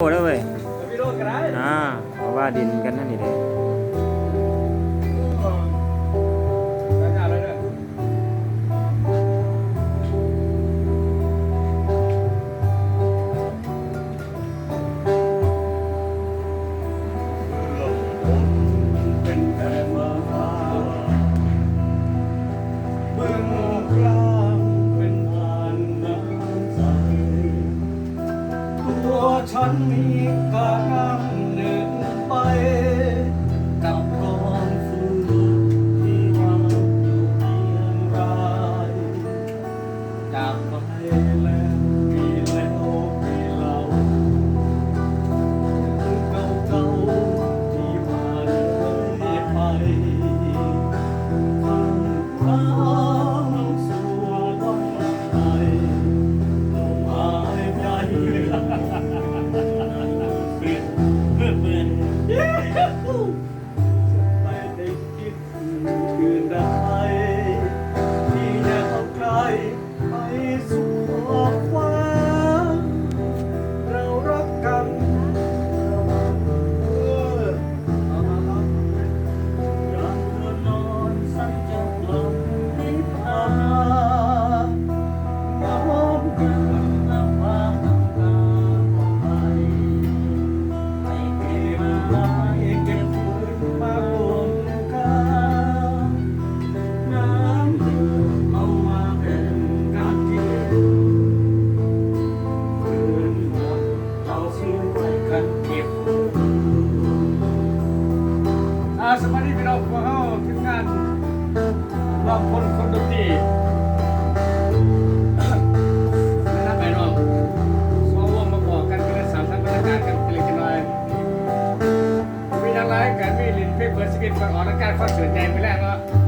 ໂອ້ ເດີເວີຍ ວິດີໂອກໍໄດ້ ອ່າ ເພາະວ່າດິນກັນນັ້ນນີ້ເດ້. ອ່າ ສະບາຍດີພີ່ນ້ອງພວກເຮົາ ທີມງານລອງພົນຄົນດົນຕີ ແນະນຳໃຫ້ນ້ອງສອງວົງມາພໍ້ກັນ ເພື່ອສັງສັນບັນຍາກາດກັນເລັກນ້ອຍ. ມີຫຍັງຫຼາຍ ກະມີຫຼິ້ນເພງເພື່ອຊີວິດ ກ່ອນອອກລາຍການຄອນເສີດໃຫຍ່ມື້ແລງເນາະ.